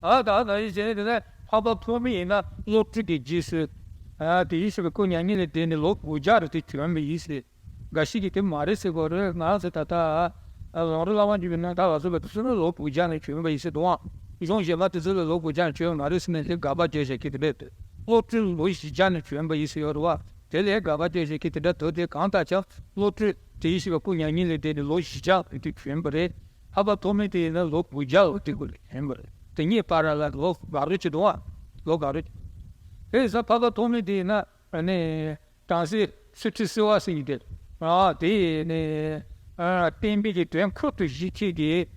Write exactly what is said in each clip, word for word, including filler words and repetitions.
ཨ་ད་ད་ཡིན་བྱས་ནས་དེ་ནས་འཕགས་པ་ཐོགས་མེད་ཡིན་ན་བློ་གྲོས་ཀྱི་རྗེས་སུ། ཨ་དེ་ཡིད་ཆེས་པའི་སྐུ་མྱ་ངན་ལས་འདས་ནས་ལོ་དགུ་བརྒྱ་རེ་དེ་བྱོན་པ་ཡིན་ཟེར། འགའ་ཞིག་གིས་དེ་མ་རེད་ཟེར་གོ་རེད། ང་ཚོ་ད་ལྟ་ལུང་རིགས་བླ་མ་འཇུ་བའི་རྣམ་ཐར་ལ་སོགས་པ་དེ་ཚོ་ནི་ལོ་དགུ་བརྒྱ་ནས་བྱོན་པ་ཡིན་ཟེར་འདུག་ཨང་། གཞུང་གཞན་པ་དེ་ཚོ་ལ་ལོ་དགུ་བརྒྱ་ནས་བྱོན་པ་མ་རེད་ཟེར་ནས་དེ་དགག་པ་བརྒྱབ་བཞག་གི་དེ་འདྲ་འདུག་བློ་གྲོས་ལོ་བཞི་བརྒྱ་ནས་བྱོན་པ་ཡིན་ཟེར་ཡོད་རེད་བ། དེ་ལས་དགག་པ་བརྒྱབ་བཞག་གི་དེ་འདྲ་འདུག་དེ་གང་ལྟར་ཀྱང་བློ་གྲོས་དེ་ཡིད་ཆེས་པའི་སྐུ་མྱ་ངན་ལས་འདས་ནས་ལོ་བཞི་བརྒྱ་ལ་དེ་བྱོན་པ་རེད། འཕགས་པ་ཐོགས་མེད་དེ་ཡིན་ན་ལོ་དགུ་བརྒྱ་ལ་དེ་སྐུ་ལ་བྱོན་པ་རེད། དེ་གཉིས་བར་ལ་ལོ་ག་རེ་ཅིག་འདུག་ཨ། ལོ་ག་རེ་ཅིག་དེ་ཡིན་ཙང་འཕགས་པ་ཐོགས་མེད་དེ་ཡིན་ན་ཨ་ནི། བྲམ་ཟེ་སི་ཁྲི་སི་ཝ་ཟེར་གྱི་དེ། ཨ་དེ་ནི་ཨ་བསྟན་པའི་གི་དོན་ཁུར་དུ་བཞེས་མཁན་གྱི་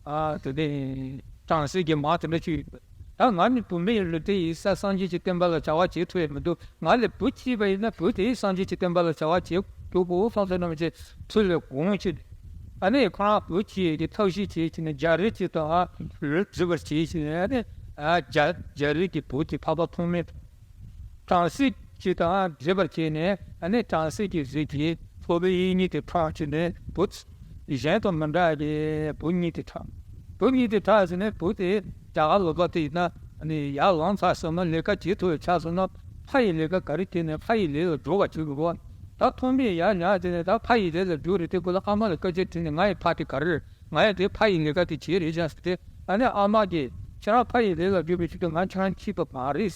ཨ་དེ་ནི་བྲམ་ཟེ་གྱི་མ་དེ་འདྲ་ཅིག་ཡོད་པ། ད་ང་ནི་བུད་མེད་ལུས་རྟེན་ཡིན་ས་སངས་རྒྱས་ཀྱི་བསྟན་པ་ལ་བྱ་བ་བྱེད་ཐུབ་ཡ་མི་འདུག་ང་ལས་བུ་སྐྱེས་པ་ཡིན་ན་བུ་དེས་སངས་རྒྱས་ཀྱི་བསྟན་པ་ལ་བྱ་བ་བྱེད་རྒྱུ་བོ་སོང་ཚེ་རྣམས་ཀྱི་ཚུལ་ལས་དགོངས་ཀྱི། ཨ་ནི་ཁོ་རང་བུ་སྐྱེས་ཀྱི་ཐབས་ཤེས་བྱེད་ཀྱི་ནི་རྒྱ་རིགས་ཀྱི་དང་ཨ་རིགས་བསྒྲིགས་པར་བྱེད་ཀྱི་ནི་ཨ་ནི་ཨ་རྒྱ་རྒྱ་རིགས་ཀྱི་བུ་དེ་འཕགས་པ་ཐོགས་མེད། བྲམ་ཟེ་ཅིག་དང་འདྲེས་པར་བྱས་ནས་ཨ་ནི་བྲམ་ཟེ་གྱི་རིགས་ཀྱི་ཕོ་བའི་ཡིད་གཉིས་དེ་ཕྲག་གཅིག་ནས་བུ་གཞན་དང་མི་འདྲ་བའི་བུ་གཉིས་དེ་ཕྲག་བུ་གཉིས་དེ་ཕྲག་ཟེར་ནས་བུ་དེ་རྒྱ་གར་ལུང་པ་དེ་ཡིན་ན་ཨ་ནི་ཡར་ལངས་ཚར་སོང་ན་ལས་ཀ་བྱེད་ཐུབ་པའི་ཆགས་སོང་ན་ཕ་ཡི་ལས་ཀ་ག་རེ་བྱས་ནས་ཕ་ཡི་ལས་ལ་འགྲོ་བ་བྱེད་དགོས་པ། ད་ཐོགས་མེད་ཡར་ཉལ་བྱས་ནས་ད་ཕ་ཡི་ལས་ལ་འགྲོ་རེད་དེ་ཁོ་ལ་ཨ་མ་ལ་སྐད་ཆ་དྲིས་ནས་ང་ཡི་ཕ་དེ་ག་རེ་རེད། ང་ཡང་དེ་ཕ་ཡི་ལས་ཀ་དེ་བྱེད་རེད་ཅག་ཟེར་ཏེ། ཨ་ནི་ཨ་མ་གིས་ཁྱེད་རང་ཕ་ཡི་ལས་ལ་འགྲོ་བའི་ཆེད་དུ་ང་ཁྱེད་རང་སྐྱིད་པ་མ་རེད།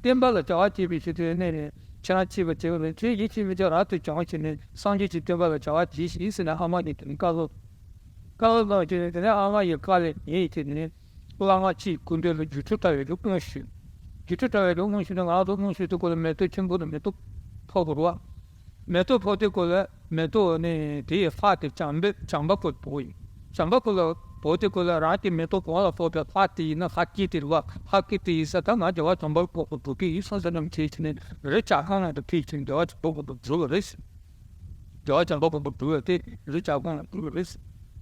བསྟན་པ་ལ་བྱ་བ་བྱེད་པའི་ཆེད་དུ་གནས་ནས་ཁྱེད་རང་སྐྱིད་པ་བྱེད་པ་རེད། ཁྱེད་ཡིད་ཆེས་མི་བྱེད་རབ་ཏུ་བྱུང་བྱས་ནས་སངས་རྒྱས་ཀྱི་བསྟན་པ་ལ་བྱ་བ་བྱེད་ཤིག་ཟེར་ནས་ཨ་མ་གིས་དེ་ནས་བཀའ་སློབ། བཀའ་སློབ་གནང་བྱས་ནས་དེ་ནས་ཨ་མ་ཡི་བཀའ་ལས་ཉན་བྱས་ནས་བླ་མ་གཅིག་སྐུ་མདུན་ལ་སྒྱུ་འཕྲུལ་དྲ་བའི་གི་དངོས་ཞུས། སྒྱུ་འཕྲུལ་དྲ་བའི་གི་དངོས་ཞུས་ནས་ང་ཚོ་དངོས་ཞུས་དུས་སྐོར་ལ་མེ་ཏོག་ཆེན་པོ་ལ་མེ་ཏོག་ཕོག་དགོས་རེད་བ། མེ་ཏོག་ཕོག་དུས་སྐོར་ལ་མེ་ཏོག་ནི་དེའི་ལྷ་དེ་བྱམས་པའི་བྱམས་པ་པོ་ཕོག་ཡིན། བྱམས་པ་པོ་ལ་ཕོག་དུས་སྐོར་ལ་རང་གི་མེ་ཏོག་གང་ལ་ཕོག་པའི་ལྷ་དེ་ཡིན་ན་ལྷ་སྐྱིད་དེ་རེད་བ། ལྷ་སྐྱིད་དེ་ཡིན་ས་ད་ང་རྒྱལ་བ་བྱམས་པ་པོ་པོ་འགྲོ་གི་ཡིན་བསམ་ས་རྣམས་བྱས་ཕྱིན་ནས་རི་བྱ་རྐང་ལ་དུ་ཕེབས་ཕྱིན་རྒྱལ་བ་བྱམས་པ་པོ་པོ་འགྲོ་བ་རེད། རྒྱལ་བ་བྱམས་པ་པོ་པོ་འགྲོ་བ་དེ་རི་བྱ་རྐང་ལ་འགྲོ་བ་རེད།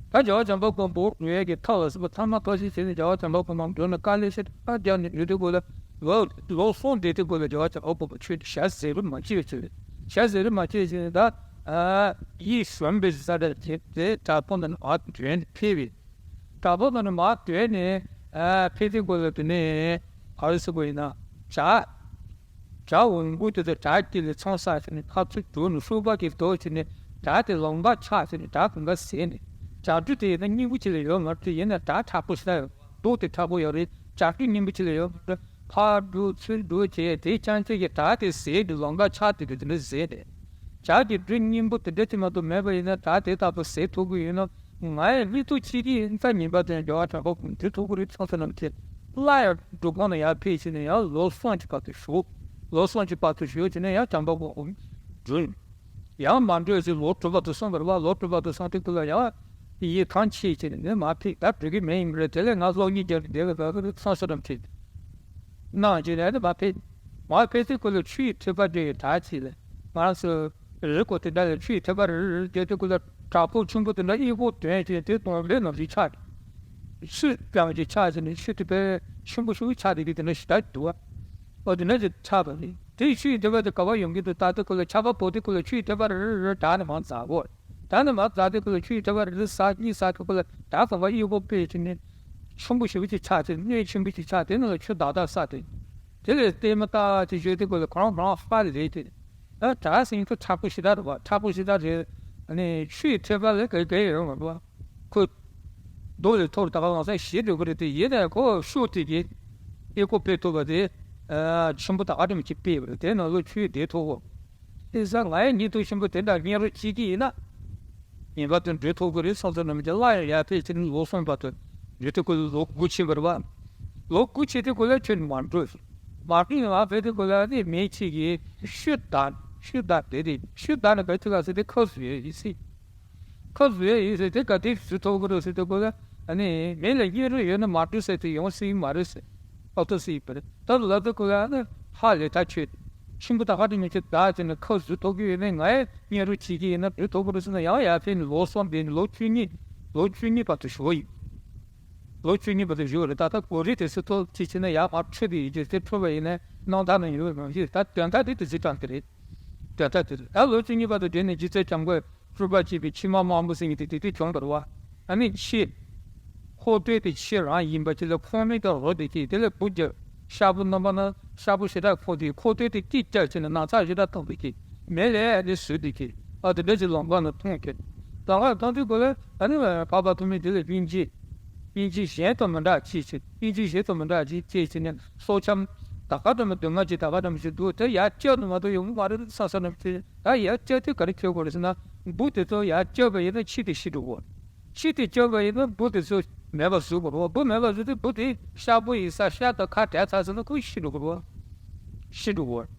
ད་རྒྱལ་བ་བྱམས་པ་པོ་པོ་འགྲོ་ཡས་ཀྱི་ཐབས་ལ་སོགས་པ་ཚང་མ་ཐབས་ཤེས་བྱས་ནས་རྒྱལ་བ་བྱམས་པ་པོ་མང་འགྲོ་ན་དཀའ་ལས་ཤེས་ཨ་རྒྱག་ནས་ཡོད་དུས་སྐོར་ལ། ལོ་ལོ་གསུམ་བསྡད་དུས་སྐོར་ལ་རྒྱལ་བ་བྱམས་པ་པོ་པོ་ཆོས་དེ་ཞལ་ཟས་རུ་མ་བྱེད་ཟེར། ཞལ་ཟས་རུ་མ་བྱེད་ཟེར་ནས་ད་ཡིད་གཞུངས་པའི་ས་དེ་དེ་དྲག་པོ་འདི་ནས་མར་བྲོས་ནས་ཕེབས་པས། དྲག་པོ་འདི་ནས་མར་བྲོས་ནས་ཕེབས་དུས་སྐོར་ལ་དེ་ནས་ག་རེ་ཟེར་དགོས་ཡིན་ན་བྱ། བྱ་འུ་འགུ་དེ་ཚོ་བྱ་དཀྱིལ་ལ་ཚང་ས་ཟེར་ནས་ཁ་ཚུར་བསྒྲུགས་ནས་ཤུག་པ་གིས་བཟློག་བྱས་ནས་བྱ་དེ་ལོང་ག་ཆག་ཟེར་ནས་བྱ་གང་ག་ཟས་ནས་བྱ་སྦྲུལ་དེ་ཡིན་ན་སྙིང་པོ་ཅིག་ལས་ཡོད་མ་རེད། ཡིན་ན་བྱ་མཁྲེགས་པོ་ཞེ་དྲག་ཡོད། མདོག་དེ་མཁྲེགས་པོ་ཡོད་རེད། བྱ་སྦྲུལ་སྙིང་པོ་ཅིག་ལས་ཡོད་མ་རེད། ཕར་སྦྲུལ་ཚུར་སྦྲུལ་བྱས་དེ་རྐྱང་རྐྱང་གི་བྱ་དེ་ཟས་ཀྱི་ལོང་ག་ཆག་དེ་དེ་འདྲ་ཟས་ནས་བྱ་གི་སྦྲུལ་སྙིང་པོ་དེ་འདྲ་ཅིག་མ་གཏོགས་མེད་པ་ཡིན་ན་བྱ་དེ་ལྟ་བུ་ཟས་ཐུབ་ཀྱི་ཡོད་ན། ང་ཡི་མིག་ཏོ་གཅིག་གིས་ད་ཉིན་པ་དེ་རྒྱལ་བ་དྲག་པོ་ཀུན་འདུལ་ཐུབ་ཀྱི་རེད་བསམ་ས་རྣམས་ཀྱིས་སླར་ཡང་སྒྲུབ་ཁང་ནང་ཡར་ཕེབས་ཕྱིན་ནས་ཡང་ལོ་གསུམ་གྱི་བར་དུ་བཞུགས། ལོ་གསུམ་གྱི་བར་དུ་བཞུགས་ཕྱིན་ནས་ཡང་བྱམས་པ་པོ་འགྲོ། ཡང་མ་འགྲོ་ཞིག་ལོ་དྲུག་པ་དུ་སོང་བར་བ། ལོ་དྲུག་པ་དུ་སོང་དུས་སྐབས་ལ་ཡང་ཡིད་ཐང་ཆད་ཕྱིན་ནས་མ་ཕེབས། ད་འགྲོ་གི་མེད་ཡིན་པ་རེད། དེ་ལས་ང་སློབ་གཉེར་རྒྱབ་ནས་བསྡད་པའི་བར་དུ་བསམ་ས་རྣམས་ཀྱིས་གནང་བྱས་ནས་མ་ཕེབས། མ་ཕེབས་དུས་སྐབས་ལ་ཆུ་ཡི་ཐིགས་པ་འདྲ་བའི་བྲག་ཅིག་ལ་ང་རང་ཚོ་རི་སྐོར་དེ་འདྲ་ལ་ཆུ་ཡི་ཐིགས་པ་རེ་རེ་རེ་རྒྱག་དུས་སྐབས་ལ་བྲག་ཕུག་ཆེན་པོ་དེ་འདྲ་གཡས་སྐོར་དོན་བྱས་དེ་དོང་ལེ་ནང་བཞིན་ཆགས། ཆུ་གཙང་ཞིག་ཆགས་ཟིན་ནས་ཆུ་ཐིགས་པ་ཆེན་པོ་ཞིག་ཆགས་བསྡད་ཀྱི་དེ་འདྲ་ཞིག་ད་འདུག་བ། ཨོ་དེ་འདྲ་ཞིག་ཆགས་པ་རེད། དེ་ཆུ་ཡི་ཐིགས་པ་དེ་ག་པར་ཡོང་གི་འདུག་ལྟ་དུས་སྐབས་ལ་ཆར་པ་བབས་དུས་སྐབས་ལ་ཆུ་ཡི་ཐིགས་པ་རེ་རེ་རེ་བྲག་ནས་མར་འཛག་གོ། བྲག་ནས་མར་འཛག་དུས་སྐབས་ལ་ཆུ་ཡི་ཐིགས་པ་རེ་རེ་ཟག་གཉིས་ཟག་དུས་སྐབས་ལ་བྲག་གོང་པ་གཡས་སྐོར་ཕེབས་ཕྱིན་ནས་ཆེན་པོ་ཞེ་པོ་ཅིག་ཆགས་ཏེ་སྣོད་ཆེན་པོ་ཅིག་ཆགས་དེ་ནང་ལ་ཆུ་དག་དག་བསགས་ཏེ། དེ་ལས་ལྟད་མོ་ལྟ་ཅིག་བྱེད་དུས་སྐབས་ལ་ཁོ་རང་ཁོ་རང་ཧྥ་ལས་དེ། ཨ་བྲག་ཟེར་མཁན་ཁོ་མཁྲེགས་པོ་ཞེ་དྲག་རེད་བ། མཁྲེགས་པོ་ཞེ་དྲག་རེད། ཨ་ནི་ཆུ་ཡི་ཐིགས་པ་ལས་ག་ག་ཡོང་བ་རེད་བ། ཁོ་རྡོ་ལས་ཐོག་ད་ག་ལང་སང་ཞིག་འགྲོ་གི་རེད་དེ། ཡིན་ནའི་ཁོ་ཤུགས་དེ་གིས་གཡས་སྐོར་ཕེབས་ཐུབ་པ་དེ་ཨ་ཆེན་པོ་ད་ག་འདྲ་མི་ཅིག་ཕེབས་པ་རེད། དེ་ནང་ལོགས་ཆུ་ཡི་བདེ་ཐོག་གོ། དེ་ས་ང་ཡི་ཉིན་ཐོ་ཆེན་པོ་དེ་འདྲ་སྙིང་རུས་གཅིག་གིས་ཡིན་ན། ངེས་པར་དུ་འགྲོ་ཐུབ་ཀྱི་རེད་བསམ་ཚུལ་རྣམས་ཀྱི་སླར་ཡང་ཡར་ཕེབས་ཕྱིན་ལོ་གསུམ་བར་དུ་འགྲོ་དུས་སྐབས་ལ་ལོ་དགུ་ཕྱིན་པ་རེད་བ། ལོ་དགུ་ཕྱིན་དུས་སྐབས་ལ་ཁྱོད་མ་འགྲོ། མ་འགྲོ་ནས་མར་ཕེབས་དུས་སྐབས་ལ་ནི་མི་གཅིག་གིས་ཤུལ་བདའ། ཤུལ་བདའ་དེ་རེད། ཤུལ་བདའ་ནས་ག་ཅི་ག་ཟེར་དེ་ཁ་བཟོས་ཡོད་ཡིན་སྲིད། ཁ་བཟོས་ཡོད་ཡིན་ཟེར་དེ་ག་དེ་བཟོས་ཐུབ་ཀྱི་རེད་ཟེར་དུས་སྐབས་ལ་ཨ་ནི་མི་ལ་སྙིང་རུས་ཡོད་ན་མ་འགྲོ་ཟེར་དེ་ཡོང་སྲིད་མ་རེད་ཟེར། ཨོ་ཏོ་སི་པར་ད་ལ་དུ་ཀུ་ལ་ནི་ཧ་ལས་ཐག་ཆོད། ཤིང་བུ་ད་ཧ་དུ་མི་ཆོད་ད་ཅི་ནི་ཁ་བཟོས་ཐུབ་ཀྱི་ཡོད་ནི་ང་ཡི་སྙིང་རུས་བྱེད་ཀྱི་ཡིན་ན་འགྲོ་ཐུབ་ཀྱི་རེད་ཟེར་ན་ཡང་ཡར་ཕེབས་ནས་ལོ་གསུམ་བསྡད་ནས་ལོ་བཅུ་གཉིས། ལོ་བཅུ་གཉིས་བར་དུ་བཞུགས་ཡིན། ལོ་བཅུ་གཉིས་བར་དུ་བཞུགས་རེད། ད་ལྟ་གོ་རིགས་དེ་སུ་ཐོག་ཅི་བྱས་ན་ཡར་མར་འཕྲོས་པའི་ཡིན་གྱི་དེ་འཕྲོས་པ་ཡིན་ན་སྣང་དག་ན་ཡོད་རང་བཞིན་ད་དོན་དག་དེ་དེ་ཟི་དྲང་གི་རེད། དོན་དག་དེ་རེད། ད་ལོ་བཅུ་གཉིས་བར་དུ་བསྡད་ནས་རྗེ་བཙུན་བྱམས་མགོན། སྤྲུལ་པ་བྱེད་པའི་ཕྱི་མ་དམར་པོ་ཟེར་མཁན་དེ་དེ་དུས་བྱུང་བ་རེད་བ། ཨ་ནི་ཕྱི། ཁོག་སྟོད་དེ་ཕྱི་རང་ཡིན་པ་ཅིག་ལ་ཁོག་སྨད་དེ་རོ་དེ་ཀྱིས་དེ་ལ་འབུ་རྒྱབ། ཤ་བུ་རྣམ་པ་སྣ་ཤ་བུ་ཞེ་དྲག་ཁོག་དེ་ཁོག་སྟོད་དེ་ཏིག་རྒྱབ་བྱས་ནས་ན་ཚ་ཞེ་དྲག་བཏང་བའི་ཀྱིས་མེ་ལས་ཨ་ནི་བཟོས་དེ་ཀྱིས་ཨ་དེ་འདྲ་ཅིག་ལམ་ཁ་ནས་མཐོང་གི། ལམ་ཁ་མཐོང་དུས་སྐོར་ལ་ཨ་ནི་འཕགས་པ་ཐོགས་མེད་དེ་ལ་སྙིང་རྗེ། སྙིང་རྗེ་གཞན་དང་མི་འདྲ་ཅིག་བྱས། སྙིང་རྗེ་གཞན་དང་མི་འདྲ་ཅིག་སྐྱེས་བྱས་ནས་སྲོག་ཆགས་ད་ག་འདྲ་མི་སྡུག་བསྔལ་ཅིག་ད་ག་འདྲ་མི་ཞིག་འདུག་དེ་ཡར་བསྐྱབ་ནས་མ་གཏོགས་ཡོང་གི་མ་རེད་བསམ་བསམ་ནས་དེ་ད་ཡར་བསྐྱབ་དུས་ག་རེ་ཁྱོད་དགོས་རེད་ཟེར་ན། འབུ་དེ་ཚོ་ཡར་བསྐྱབས་པ་ཡིན་ན་ཁྱི་དེ་ཤི་འགྲོ་གི་རེད། ཁྱི་དེ་བསྐྱབས་པ་ཡིན་ན་འབུ་དེ་ཚོ་མེད་པ་བཟོ་དགོས་རེད། འབུ་མེད་པ་བཟོ་དུས་འབུ་དེ་ཤ་བུ་ཡིན་ས་ཤ་དང་ཁ་བྲལ་ཚར་ཟེར་ན་ཁོ་ཤི་འགྲོ་གི་རེད། ཤི་འགྲོ་གི་རེད།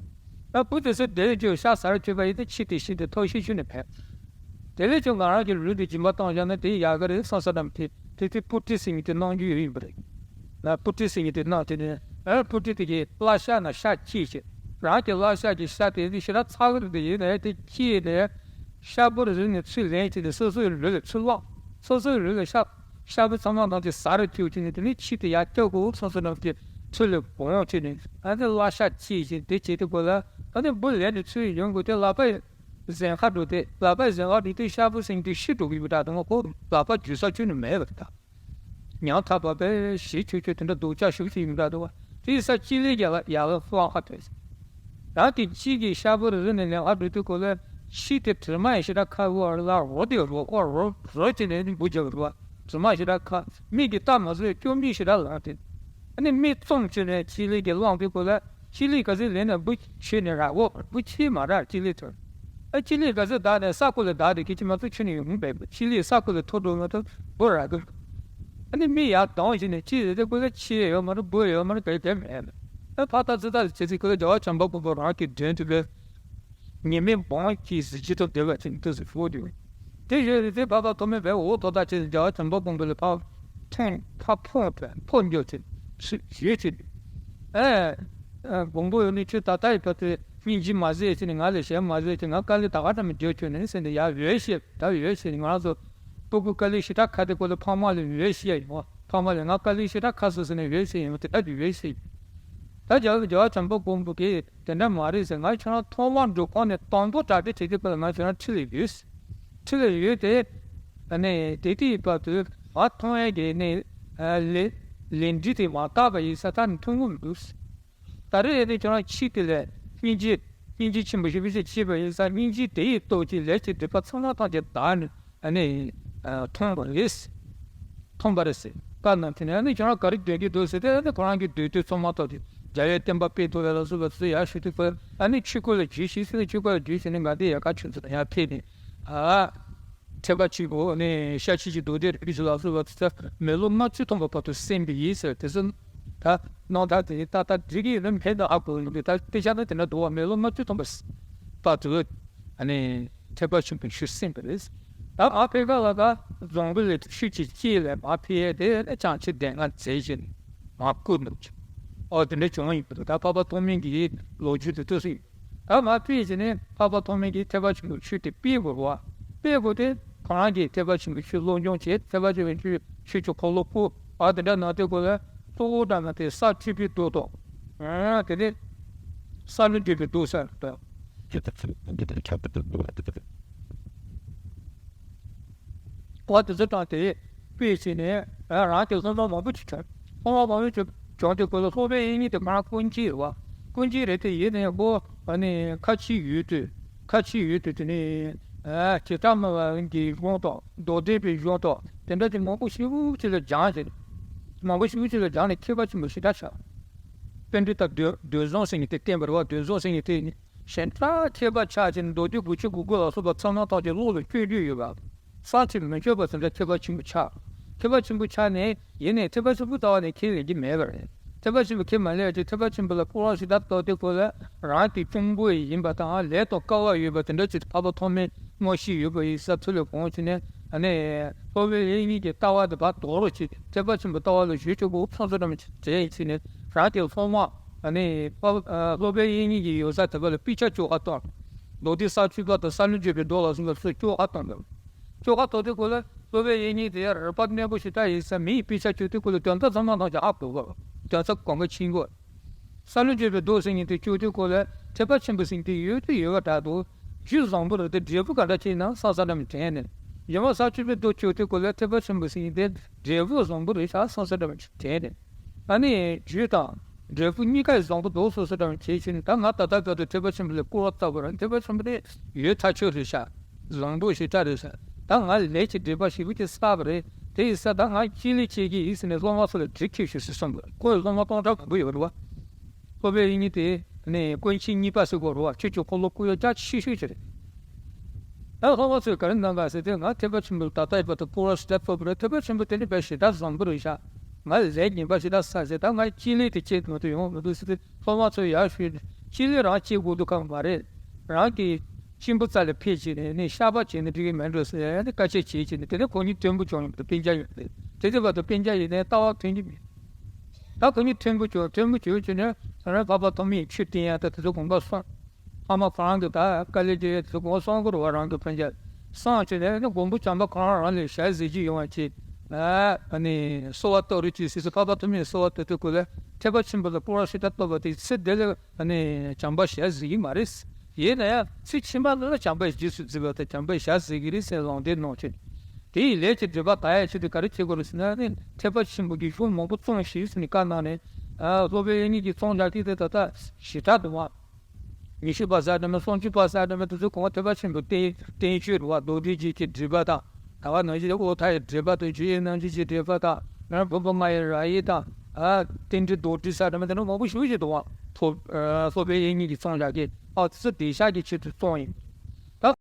ཨ་འབུ་དེ་ཚོ་དེར་འགྱུར་ཤ་ཟ་རུ་བཅུག་པ་ཡིན་ན་ཁྱི་དེ་ཤི་དེ་ཐོག་ཤི་ཤུ་ནས་ཕན། དེ་ལས་ཀྱང་ང་རང་གི་ལུས་དེ་སྦྱིན་པ་བཏང་བཞག་ན་དེ་ཡག་གི་རེད་བསམ་བསམ་འདྲ་མི་དེ་དེ་དེ་སྤུ་གྲི་ཟེར་མཁན་དེ་གནང་རྒྱུ་ཡོད་ཡིན་པ་རེད། ན་སྤུ་གྲི་ཟེར་མཁན་དེ་གནང་དེ་ནས་ཨ་སྤུ་གྲི་དེ་གིས་བརླ་ཤ་ན་ཤ་གཅིག་བྱས། རང་གི་བརླ་ཤ་གི་ཤ་དེ་དེ་ཞེ་དྲག་ཚ་གི་རེད། དེ་ཡིན་ནའི་དེ་གཅིག་ནས་ཤ་བུ་རེ་ནས་ཚུར་ལེན་བྱས་ནས་སོ་སོའི་ལུས་ལ་ཚུར་བླངས། སོ་སོའི་ལུས་ལ་ཤ་ཤ་བུ་ཚང་མ་ནང་དེ་ཟ་རུ་བཅུག་བྱས་ནས་དེ་ནས་ཁྱི་དེ་ཡར་བཀྱག་གོ་སོ་སོ་ནང་དེ་ཚུར་ལ་སྦོམ་བྱས་ནས་ཨ་ནི་བརླ་ཤ་གཅིག་བྱས་དེ་བྱས་དེ་གོ་ལ་ཨ་ནི་འབུ་ལེན་ནས་ཚུར་ཡོང་དགོས་དེ་ལག་པ་གཟན་ཁ་འགྲོ་དེ་ལག་པ་གཟན་ཁ་འགྲོ་དུས་ཤ་བུ་ཟིན་དུས་ཤི་འགྲོ་གི་ཡོད་པ་འདྲ་དང་ཁོ་ལག་པ་འཇུ་ས་ཁྱོན་ནས་མེད་པ་རེད་ད། ཉམ་ཐག་པ་དཔེ་ཞེ་ཆོད་ཆོད་དེ་འདྲ་སྡུག་ཅག་ཞིག་ཅིག་ཡིན་པ་འདྲ་འདུག་བ། དེ་ཡིན་ས་སྤྱི་ལེ་རྒྱ་ལ་ཡག་ལ་བླང་ཁ་ཐོས། རང་གི་གཅིག་གི་ཤ་བུ་རི་ནས་ལེན་ཁ་འགྲོ་དུས་སྐོར་ལ་ཤི་དེ་དྲི་མ་ཡང་ཞེ་དྲག་ཁ་བུ་ལ་རོ་དེ་རོ་ཁོ་རོ་རོ་ཅི་ནས་འབུ་རྒྱག་རུ་བ། དྲི་མ་ཞེ་དྲག་ཁ་མིག་གི་ལྟ་མ་བཟོད་སྐྱོ་མིག་ཞེ་དྲག་ལངས་ཏེ། ཨ་ནི་མིག་བཙུམ་བྱས་ནས་ཕྱི་ལུས་ཀྱི་བླངས་དུས་སྐོར་ལ་ཕྱི་ལུས་ག་ཚོད་ལེན་ན་འབུ་ཆེ་ནས་ར་འོ་འབུ་ཆེ་མ་ར་ཕྱི་ལུས་ཐོན། ཨ་ཕྱི་ལུས་ག་ཚོད་བདག་ནས་ས་ཁུལ་ལ་བདག་དེ་སྐད་ཅིག་མ་གཏོགས་ཆུ་ནས་ཡོང་མེད་པ་ཕྱི་ལུས་ས་ཁུལ་ལ་ཐོ་འགྲོ་མ་གཏོགས་འབུ་ར་གི། ཨ་ནི་མིག་ཡར་གདངས་བྱས་ནས་ཕྱི་ལུས་དེ་སྐོར་ལ་ཆེ་ཡོད་མ་རེད་འབུ་ཡོད་མ་རེད་ག་གེ་མེད། ཨ་ཕ་ད་ཙི་ད་ལ་བྱེད་ཚིག་ཁོ་ལ་རྒྱལ་བ་བྱམས་པ་མགོན་པོ་རང་གི་དོན་དུ་བས། ཉི་མའི་འབངས་ཀྱི་གཟི་བརྗིད་དང་ལྡན་པ་ཅིག་འདུག་ཟེར་ཞུ་དུས། དེ་བཞིན་དེ་འཕགས་པ་ཐོགས་མེད་པའི་འོད་ཐོག་ཐག་ཆོད་ནས་རྒྱལ་བ་བྱམས་པ་མགོན་པོ་ལ་ཕར་ཐོན་ཕར་ཕོངས་ཐོན་ཕོ་འགྱོ་ཚེ་ཞེས་ཞུས་ཏེ། ཨེ་མགོན་པོ་ཡོད་ནི་ཁྱོད་ད་ལྟ་ཡི་བར་དུ་སྙིང་རྗེ་མ་བཟོད་ཅིག་ནས་ང་ལ་ཞེན་མ་བཟོད་ཅིག་ང་དཀའ་ལས་ད་ག་ཙམ་འགྱོ་ཁྱོད་ནི་ཟེར་ནས་ཡར་འོས་ཤེས་ད་འོས་ཤེས་ནས་ང་རང་ཚོ་སྤུ་གུ་དཀའ་ལས་ཞེ་དྲག་ཁ་དེ་སྐོར་ལ་ཕ་མ་ལ་འོས་ཤེས་ཡོང་བ་ཕ་མ་ལ་ང་དཀའ་ལས་ཞེ་དྲག་ཁ་སོ་ཟེར་ནས་འོས་ཤེས་ཡོང་བ་དེ་ལྟ་དུས་འོས་ཤེས། ད་རྒྱལ་རྒྱལ་བ་བྱམས་པ་མགོན་པོ་གིས་དེ་འདྲ་མ་རེད་ཟེར། ང་ཁྱོད་རང་ཐོག་མར་འགྲོ་ཁོངས་ནས་དང་པོ་གྲ་སྒྲིག་བྱེད་དུས་སྐབས་ལ་ང་ཁྱོད་རང་ཁྲི་ལ་ཡོད། ཁྲི་ལ་ཡོད་དེ། ཨ་ནི་དེ་དུས་བར་དུ་ང་མཐོང་ཡས་ཀྱི་ནི་ལས་ལས་འབྲས་དེ་མ་བཏགས་པ་ཡིན་ས་ད་ནི་མཐོང་གི་མི་འདུག་ད་རེས་ནི་ཁྱོད་རང་ཁྱི་དེ་ལས་སྙིང་རྗེ་སྙིང་རྗེ་ཆེན་པོ་ཞེ་པོ་ཅིག་སྐྱེས་པ་ཡིན་ས་སྙིང་རྗེ་དེ་ཡི་སྟོབས་ཀྱིས་ལས་ཀྱི་སྒྲིབ་པ་ཚང་མ་ཐམས་ཅད་དག་ནས། ཨ་ནི་ཨ་མཐོང་བ་རེད། མཐོང་བ་རེད་ཟེར། བཀའ་གནང་དེ་ནས་ཨ་ནི་ཁྱོད་རང་ག་རེ་འདོད་ཀྱི་འདུག་ཟེར་ཏེ་ཨ་ནི་ཁོ་རང་གི་འདོད་དོན་ཚང་མ་ཐོབ་སྟེ་རྒྱལ་བའི་བསྟན་པ་སྤེལ་ཐུབ་པ་ལ་སོགས་པ་ཚོ་ཡར་ཞུ་དུས་ཁོས་ཨ་ནི་ཆོས་སྐུ་ལ་རྒྱུས་ཤིག་ཟེར་ནས་ཆོས་སྐུ་ལ་རྒྱུས་ཤིག་ནས་ང་འདི་ཡལ་ག་ཆུ་ཚོད་ཡར་ཕེབས་ནས་ཨ་ཐེག་པ་ཆེན་པོ་ནི་ཤཱཀྱའི་མདོ་སྡེ་རིགས་ལ་སོགས་པ་ཚོ་མི་ལོ་ལྔ་བཅུ་ཐམ་པ་བར་དུ་གསན་པ་ཡིན་ཟེར་དེ་ཚོ་ད་རྣམ་ཐར་དེ་ད་ལྟ་འགྲིག་གི་ཡོད་ན་མེད་ན་ཧ་གོ་ཡོང་གི་ད་དཔེ་ཆ་ན་དེ་འདྲ་འདུག་བ་མི་ལོ་ལྔ་བཅུ་ཐམ་པ་བར་དུ། ཨ་ནི་ཐེག་པ་ཆེན་པོའི་ཆོས་གསན་པ་རེད། ད་མར་ཕེབས་སྐབས་ལ་ད་རྫོང་དཔོན་ལས་ཤུལ་གྱི་དཀྱིལ་ལས་མར་ཕེབས་ཡས་དེ་ནི་བྱང་ཆུབ་སྡེ་ལྔ་མཛད་བཞིན་མར་བཀུར་འདུག་ཅིང་། ཨོ་དེ་འདྲ་བྱུང་ཡིན་པ་འདུག་ད་འཕགས་པ་ཐོགས་མེད་ཀྱི་ལོ་རྒྱུས་དེ་ཏོག་ཙམ་ཡིན། ད་མར་ཕེབས་བྱས་ནས་འཕགས་པ་ཐོགས་མེད་ཀྱིས་ཐེག་པ་ཆེན་པོའི་ཆོས་དེ་སྤེལ་དགོས་པ། སྤེལ་དགོས་ཏེ་ཁོ་རང་གིས་ཐེག་པ་ཆེན་པོའི་ཆོས་སློབ་སྦྱོང་བྱས་ཐེག་པ་ཆེན་པོའི་ཆོས་ཆོས་ཀྱི་འཁོར་ལོ་བསྐོར། ཨ་དེ་འདྲ་གནང་དུས་སྐབས་ལ་གཙོ་བོ་དྲངས་ན་དེ་ས་འཁྲུགས་པའི་མདོ་དང་། ཨ་དེ་ནས་ས་བསླུ་བརྗོད་པའི་མདོ་ཟེར་དང་། ཨ་དེ་ཚོ་དྲངས་ཏེ་དཔེ་བྱས་ནས་རང་གི་སློབ་མ་མང་པོ་ཅིག་བྱུང་། སློབ་མ་མང་པོ་ཅིག་བྱུང་དུས་སྐབས་ལ་སློབ་དཔོན་དབྱིག་གཉེན་དེ་ཁོ་རང་ཀུན་མཁྱེན་ཡོད་པ། ཀུན་མཁྱེན་རེད་དེ་ཡིན་ནའི་ཁོ་ཨ་ནི་ཁ་ཆེ་ཡོད་དུས་ཁ་ཆེ་ཡོད་དུས་དེ་ནས་ཨ་བྱེ་བྲག་སྨྲ་བ་གི་གཞུང་དང་མདོ་སྡེ་པའི་གཞུང་དང་དེ་འདྲ་ཅིག་མང་པོ་ཞེ་པོ་ཅིག་ལ་སྦྱངས་ཤིང་། མང་པོ་ཞེ་པོ་ཅིག་ལ་སྦྱངས་ནས་མཁས་པ་ཆེན་པོ་ཞེ་དྲག་ཆགས། པཎྜི་ཏ་འདོད་འདོད་བཟང་ཟེར་མཁན་དེ་བསྟན་པ་རེད་བ། འདོད་བཟང་ཟེར་མཁན་དེ་ནི་ཞེ་དྲག་མཁས་པ་ཆགས་ཀྱི་མདོ་སྡེ་དགུ་བཅུ་གོ་དགུ་ལ་སོགས་པ་ཚང་མ་ཐམས་ཅད་བློ་ལ་བཅོས་རྒྱུ་ཡོད་པ། བསམ་གྱིས་མི་ཁྱབ་པ་དེ་འདྲ་མཁས་པ་ཆེན་པོ་ཆགས། མཁས་པ་ཆེན་པོ་ཆགས་ནས་ཡིན་ནའི་ཐེག་པ་ཆེན་པོ་ལྟ་བ་ནི་ཁས་ལེན་གྱི་མེད་པ་རེད། ཐེག་པ་ཆེན་པོ་ཁས་མ་ལེན་ཅིག་ཐེག་པ་ཆེན་པོ་ལ་སྤོབས་པ་ཞེ་དྲག་བཏང་དུས་སྐབས་ལ་རང་གི་གཅུང་པོ་ཡིན་པ་དང་ལས་དང་སྐལ་བ་ཡོད་པ་དེ་འདྲ་ཅིག་འཕགས་པ་ཐོགས་མེད་མངོན་ཤེས་ཡོད་པ་ཡིན་ས་ཐུགས་ལ་དགོངས་བྱས་ནས་ཨ་ནི་སློབ་དཔོན་དབྱིག་གཉེན་གྱི་ལྟ་བ་དེ་ཕར་དོར་རོགས་བྱས་ཐེག་པ་ཆེན་པོའི་ལྟ་བ་ལ་གཞི་བཅོལ་དགོས་ཕངས་ཚོད་འདྲ་མི་བྱས་ཡིན་ཟེར་ནས་རང་གི་སློབ་མ་ཨ་ནི་འཕགས་སློབ་དཔོན་དབྱིག་གཉེན་གྱི་ཡོད་ས་དེ་པ་ལ་དཔེ་ཆ་བཅོ་ཁ་བཏང་། མདོ་སྡེ་ས་འཁྲུགས་པ་དང་ས་བསླུ་བརྗོད་པའི་མདོ་ལ་སོགས་པ་སོགས་བཅོ་ཁ་བཏང་འདུག་བཅོ་ཁ་བཏང་དུས་སྐབས་ལ་སློབ་དཔོན་དབྱིག་གཉེན་དེ་རིག་པ་རྣོན་པོ་ཞེ་དྲག་ཡིན་ས་མིའི་དཔེ་ཆ་བཅོས་དུས་སྐབས་ལ་དོན་དག་ཚང་མ་ཐམས་ཅད་ཧ་གོ་དགོས། དོན་ཚན་གང་ག་ཕྱིན་དགོས། ས་བསླུ་བརྗོད་པའི་མདོ་ཟེར་མཁན་དེ་བཅོས་དུས་སྐབས་ལ་ཐེག་པ་ཆེན་པོ་ཟེར་མཁན་དེ་ཡོད་དུ་ཡོད་པ་འདྲ་འདུག་རྒྱུ་བཟང་པོ་རེད་དེ་འབྲས་བུ་ག་འདྲ་ཅིག་ན་བསམ་བསམ་འདྲ་མི་དྲན་ནས། གཞན་མ་ས་བཅུ་པའི་མདོ་བཅུ་དེ་ཀོ་ལ་ཐེག་པ་ཆེན་པོ་ཟེར་མཁན་དེ་འབྲས་བུ་བཟང་པོ་རེད་ཤག་བསམ་ས་འདྲ་བ་ཅིག་དྲན་ནས། ཨ་ནི་རྒྱུ་དང་འབྲས་བུ་གཉིས་ཀ་བཟང་པོ་འདུག་བསམ་ས་འདྲ་བ་བྱས་བྱས་ནས། ད་ང་ད་ལྟ་བར་དུ་ཐེག་པ་ཆེན་པོ་ལ་སྐུར་བ་བཏབ་པ་རེད། ཐེག་པ་ཆེན་པོ་དེ་ཡོད་ཐག་ཆོད་རེད་ཤག་བཟང་པོ་ཞེ་དྲག་རེད་ཤག་ད་ང་ལས་ཀྱི་སྒྲིབ་པ་ཞེ་པོ་ཅིག་བསགས་པ་རེད། དེ་ཡིན་ཙང་ད་ང་ཅི་ལས་བྱེད་ཀྱི་ཡིན་ཟེར་ནས་སློབ་མ་ཚོ་ལ་འདྲི་ཁྱེར་ཤོག་ཟེར་གསུངས་པ་རེད། ཁོ་ཡི་སློབ་མ་སྟོང་ཕྲག་མང་པོ་ཡོད་རེད་བ། སློབ་དཔོན་དབྱིག་གཉེན་དེ་ནས་ཀུན་མཁྱེན་གཉིས་པ་ཟེར་དགོས་རེད་བ། ཆོས་ཀྱི་འཁོར་ལོ་བསྐོར་ཡག་རྒྱ་ཆེ་ཤོས་ཅིག་རེད། ད་སློབ་མ་ཚོས་ག་རེ་གནང་ག་ཟེར་ཏེ། ང་ཐེག་པ་ཆེན་པོ་ད་ལྟ་ཡི་བར་དུ་སྐུར་བ་ཞེ་དྲག་བཏབ་པ་རེད། ཐེག་པ་ཆེན་པོ་དེ་ནི་དཔེ་ཞེ་དྲག་བཟང་པོ་རེད་ཤག་ང་ལས་ངན་པ་ཞེ་དྲག་བསགས་ཟེར། ད་ང་སྤྱི་ལས་དེ་བྱེད་མི་ཐུབ་ཡོང་མི་འདུག་ཟེར་ཏེ། སློབ་མ་ཚོས་ཡར་ཞུས། སྤྱི་ལས་རང་བྱེད་དགོས་འདུག་གམ། མ་རེད། རང་གི་གཅེན་པོ་རྩ་ལ་ཕེབས་བྱས་ནས་ནི་བཤགས་པ་བྱས་ན་འགྲིག་གི་མེད་འགྲོ་ཟེར་ཡ་ནི་བཀའ་ཆད་བྱས་བྱས་ནས། དེ་ནས་ཁོ་གཉིས་མཐུན་པོ་བྱུང་ཡོང་དུས་སྤུན་ཀྱག་ཡོང་དུས། དེ་དུས་བར་དུ་སྤུན་ཀྱག་ཡིན་ནའི་ལྟ་བ་མཐུན་གྱི་མེད། ད་ཁོ་གཉིས་མཐུན་པོ་བྱུང་། མཐུན་པོ་བྱུང་བྱས་ནས་ད་རང་འཕགས་པ་ཐོགས་མེད་ཆོས་བསྟན་ཡ་ད་དེ་ཚོ་དགོངས་པ་སོང་། ཨ་མ་ཁོ་རང་གི་ད་དཀའ་ལས་བརྒྱབ་ཡ་དེ་ཚོ་དགོངས་པ་སོང་གི་རེད་བ། རང་གི་སྤུན་ཀྱག་སོང་བྱས་ནས་ནི་མགོན་པོ་བྱམས་པ་ཁོ་རང་རང་ལ་ཞལ་གཟིགས་རྒྱུ་ཡོང་བ་བྱས། ཨ་ནི་གསོལ་བ་བཏབ་རོགས་གྱིས་ཟེར་ཟེར། འཕགས་པ་ཐོགས་མེད་གསོལ་བ་བཏབ་དུས་སྐབས་ལ་ཐེག་པ་ཆེན་པོ་ལ་སྐུར་བ་ཞེ་དྲག་བཏབ་པ་དེ་ཚེ་འདི་ལ་ཨ་ནི་བྱམས་པ་ཞལ་གཟིགས་ཀྱི་མ་རེད། ཡིན་ན་ཡང་ཚེ་ཕྱི་མ་ལ་བྱམས་པའི་རྗེས་སུ་འཛིན་པ་དང་བྱམས་པའི་ཞལ་གཟིགས་ཀྱི་རེད་ཟེར་ལམ་སྟོན་གནང་བྱས། དེ་ཡི་ལས་ཀྱི་སྒྲིབ་པ་དག་ཡ་ཆེད་དུ་ག་རེ་བྱེད་དགོས་རེད་ཟེར་ན། ཨ་ནི་ཐེག་པ་ཆེན་པོ་གི་གཞུང་མང་པོ་རྩོམས་ཤིག་ཟེར་ནས་བཀའ་གནང་ནས། ཨ་སློབ་དཔོན་དབྱིག་གཉེན་གྱིས་རྩོམ་རྒྱག་དུས་དེ་ད་ལྟ་ཞེ་དྲག་འདུག་བ། ཉི་ཤུ་པ་ཟེར་འདྲ་མིན། སུམ་ཅུ་པ་ཟེར་འདྲ་མིན། དེ་ཚོ་གོང་ཐེག་པ་ཆེན་པོའི་བསྟན་བསྟན་བཅོས་རེད་བ། རྡོ་རྗེ་འཇིགས་བྱེད་ཀྱི་སྒྲིབ་པ་དང་། ད་ག་ནང་བཞིན་དབུ་མཐའ་ཡི་སྒྲིབ་པ་དང་། སྤྱི་ཡི་རྣམ་འབྱེད་ཀྱི་སྒྲིབ་པ་དང་། ཡང་བུམ་པ་ལྔ་ཡི་ར་ཡིག་དང་། ཨ་རྟེན་འབྲེལ་རྡོར་དྲིལ་ཟེར་འདྲ་མིན། དེ་འདྲ་མང་པོ་ཞེ་པོ་ཅིག་འདུག་བ། ཐོབ་ཨ་སློབ་དཔོན་དབྱིག་གཉེན་གྱིས་རྩོམ་རྒྱག་གི། ཨ་དེ་ཚོ་བདེ་གཤེགས་ཀྱི་ཆེད་དུ་རྩོམ་ཡིན།